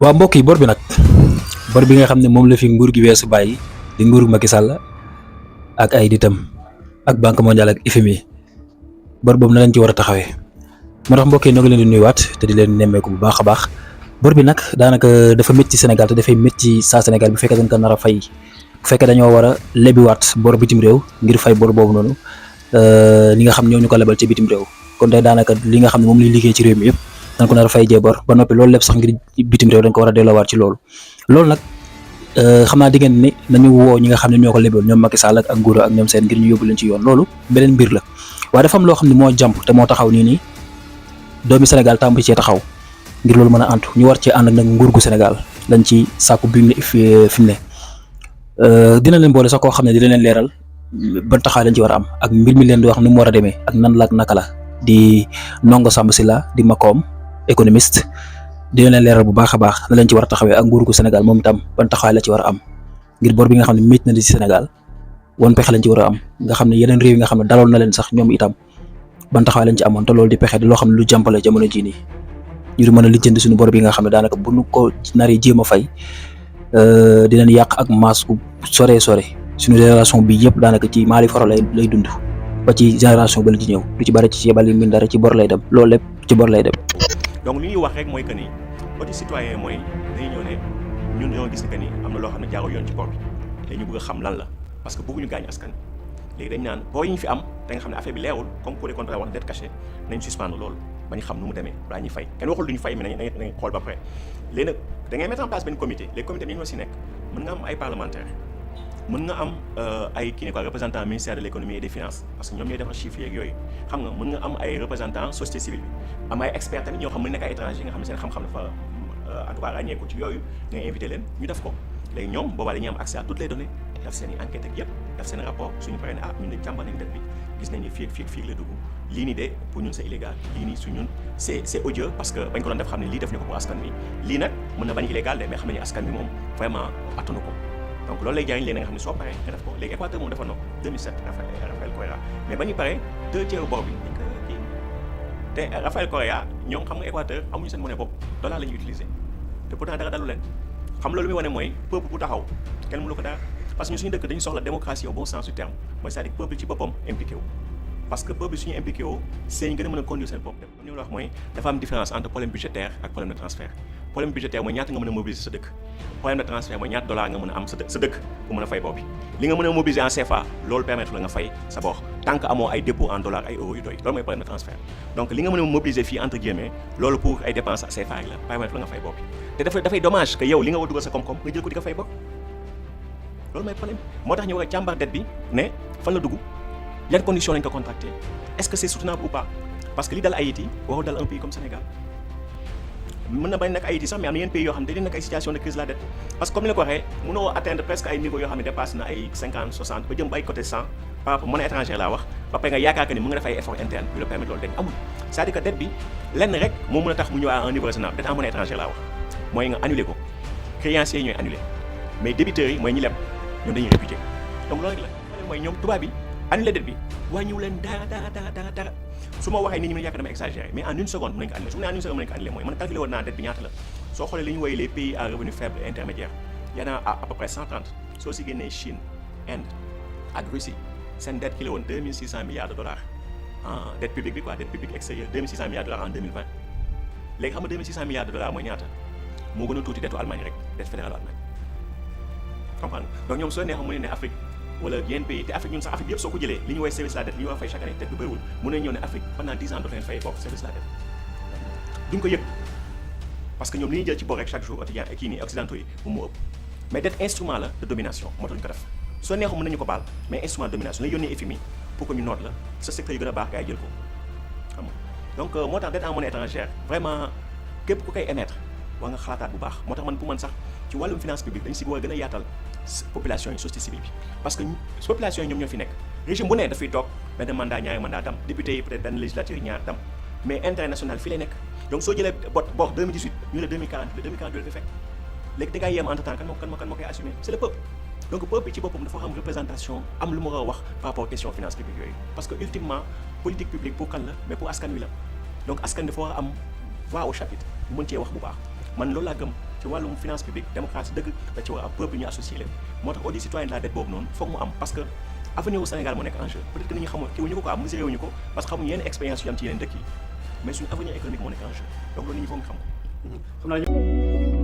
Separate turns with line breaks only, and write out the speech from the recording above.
waa mbokk yi bor bi nga xam ne moom la fi nguur gi weesu bàyyi di nguuru Macky Sall ak ay ditam ak banque mondiale ak FMI bor boobu na lañ ci war a taxawee moo tax mbokk yi ñoo ngi leen di nuyuwaat te di leen nemmeeku bu baax a baax bor bi nag daanaka dafa métti ci Sénégal te dafay métti ci saa Sénégal bu fekkee dañ ko nar a fay bu fekkee dañoo war a lebiwaat bor bitim réew ngir fay bor boobu noonu li nga xam ñoo ñu ko lebal ci bitim réew kon tey daanaka li nga xam ne moom lay liggéey ci réew mi yëpp dañ ko nar a fay jee bor ba noppi loolu lépp sax ngir bitim réew dañ ko war a delloowaat ci loolu nag xam naa diggante ni nañu woo ñi nga xam ne ñoo ko lebal ñoom Macky Sall ak nguur ak ñoom seen ngir ñu yóbbu leen ci yoon loolu beneen mbir la waaye dafa am loo xam ne moo jàmp te moo taxaw nii doomi Sénégal tàmbali cee taxaw ngir loolu mën a antu ñu war cee ànd ak nag nguur gu Sénégal lañ ci sàkku bi fi mu ne dina leen boole sax koo xam ne dina leen leeral ban taxawaay lañ ci war a am ak mbir mi leen di wax ni mu war a demee ak nan la ak naka la di Ndongo Samb Sylla di Makom économiste dina leen leeral bu baax a baax na leen ci war a taxawee ak nguur gu Sénégal moom itam ban taxawaay la ci war a am ngir bor bi nga xam ne métti na di ci Sénégal wan pexe lañ ci war a am nga xam ne yeneen réew yi nga xam ne daloon na leen sax ñoom itam ban taxawaay lañ ci amoon te loolu di pexe di loo xam ne lu jàmpale jamono jii nii ñu di mën a lijjanti suñu bor bi nga xam ne daanaka bu nu ko naree jéem a fay dinañ yàq ak maas gu sore suñu génération bi yëpp daanaka ci maali foro lay dund ba ci génération ba la ci ñëw lu ci bari ci yebal yi min dara ci bor lay dem loolu lépp ci bor lay dem.
donc li ñuy wax rek mooy que ni côté citoyen mooy dañuy ñëw ne ñun dañoo gis ne que ni am na loo xam ne jaarul yoon ci bor bi léegi ñu bëgg a xam lan la parce que bëgguñu gaañ askan léegi dañ naan boo yi ñu fi am da nga xam ne affaire bi leerul comme Cour des comptes wax dette cachée nañ suspendre loolu ba ñu xam nu mu demee balaa ñuy fay kenn waxul du ñu fay mais nañ xool ba pare léegi nag da ngay mettre en place benn comité les comités bi ñoo si nekk mën nga am ay parlementaires mën nga am ay kii ne quoi représentant ministère de l'économie et des finances parce que ñoom ñooy defar chiffres yeeg yooyu xam nga mën nga am ay représentants société civile bi am ay experts tamit ñoo xam mën nekk ay étrangers nga xam ne seen xam-xam dafa en tout cas ràññeeku ci yooyu nga invité leen ñu def ko léegi ñoom boobaa dañuy am accès à toutes les données def seen i enquête ak yëpp def seen rapport suñu paree ne ñun de càmbar nañ dette bi gis nañ ni fii la dugg lii nii de pour ñun c'est illégal lii nii su ñun c'est odieux parce que bañ ko doon def xam ne lii def ñu ko pour askan bi lii nag mën na bañ illégal de mais xam nañu askan bi moom vraiment attanu ko donc loolu lay jariñ leen nga xam ne soo paree nga def ko léegi Équateur moom defoon na ko 2007 Rafael Correa mais ba ñu paree 2/3 bor bi dañ ko kii te Rafael Correa ñoom xam nga Équateur amuñu seen monnaie bopp dollar la ñuy utiliser te pourtant dara dalu leen xam loolu muy wane mooy peuple bu taxaw kenn mënu ko dara parce que ñun suñu dëkk dañu soxla démocratie au bon sens du terme mooy c'est-à-dire peuple ci boppam impliqué wu parce que peuple suñu impliqué wu seen gën a mën a conduire seen bopp ñu wax mooy dafa am différence entre problème budgétaire ak problème de transfert problème budgétaire mooy ñaata nga mën a mobiliser sa dëkk problème de transfert mooy ñaata dollar nga mën a am sa dëkk pour mën a fay bor bi li nga mën a mobiliser en CFA loolu permettre la nga fay sa bor tant que amoo ay dépôt en dollars ay euros yu doy loolu mooy problème de transfert donc li nga mën a mobiliser fii entre guillemets loolu pour ay dépenses CFA rek la permettre la nga fay bor bi te dafay dommage que yow li nga war dugal sa koom-koom nga jël ko di ko fay bor loolu mooy problème moo tax ñu war a càmbar dette bi ne fan la dugg yan conditions lañ ko contracté est-ce que c'est soutenable ou pas parce que li dal Haïti warul dal un pays comme Sénégal mën na bañ nekk Haïti sax mais am na yenn pays yoo xam ne dañu nekk ay situation de crise de la dette parce que comme ni la ko waxee mënoo atteindre presque ay niveaux yoo xam ne dépasse na ay 50 60 ba jëm ba ay côté 100 par rapport monnaie étrangère laa wax ba pare nga yaakaar que ni mën nga def ay efforts internes yu la permettre loolu dañ amul c'est-à-dire que dette bi lenn rek moo mën a tax mu ñëw à un niveau raisonnable dette en monnaie étrangère laa wax mooy nga annuler ko créanciers yi ñooy annuler mais débiteurs yi mooy ñi leb ñoom dañuy réputé donc loolu rek la mooy ñoom tubaab bi annuler dette bi wàññiwu leen dara su ma waxee nit ñi mën yaakaar dama exagéré mais en une seconde mën nañ ko annuler su ma nee en une seconde mën nañ ko annuler mooy man calculé woon naa dette bi ñaata la soo xoolee li ñu woowee les pays à revenu faible et intermédiaire y en a à peu près 130 soo si génnee Chine Inde ak Russie seen dette ki la woon 2600 milliards de dollars en dette publique bi quoi dette publique extérieure 2600 milliards de dollars en 2020 léegi xam nga 2600 milliards de dollars mooy ñaata moo gën a tuuti dettu Allemagne rek dette fédérale Allemagne comprendre donc ñoom soo neexoon mu ne Afrique wala yenn pays te Afrique ñun sax Afrique yëpp soo ko jëlee li ñu woowee service la dette li ñu war a fay chaque année dette bi bëriwul mën nañu ñëw ne Afrique pendant 10 ans dootu leen fay bokk service la dette duñ ko yëg parce que ñoom li ñuy jël ci bor rek chaque jour quotidien kii nii occidentaux yi moom moo ëpp mais dette instrument la de domination moo tax ñu ko def soo neexoon mën nañu ko baal mais instrument de domination la yónnee FMI pour que ñu noot la sa secteur yu gën a baax gaa yi jël ko xam nga donc moo tax dette en monnaie étrangère vraiment képp ku koy émettre war nga xalaataat bu baax moo tax man pour man sax ci wàllum finance publique dañ si war a gën a yaatal population yi société civile bi parce que population yi ñoom ñoo fi nekk régime bu ne dafay toog benn mandat ñaari mandat dam député yi peut-être benn législature ñaar dam mais intérêt national fii lay nekk donc soo jëlee bor 2018 ñu ne 2040 2042 la fekk léegi dégâts yi am entre temps kan moo koy assumer c'est le peuple donc peuple ci boppam dafa am représentation am lu mu war a wax par rapport aux questions finance publique yooyu parce que ultimement politique publique pour kan la mais pour askan wi la donc askan dafa war a am voix au chapitre bu mën cee wax bu baax man loolu laa gëm ci wàllum finance publique démocratie dëgg da ci war a peuple ñu associé leen moo tax audit citoyen de la dette boobu noonu foog mu am parce que avenir au Sénégal moo nekk en jeu peut-être que nit ñi xamul kii wuñu ko quoi mesuré wuñu ko parce que xamuñu yenn expérience yu am ci yeneen dëkk yi mais suñu avenir économique moo nekk en jeu donc loolu nit ñi foog nga xam ko.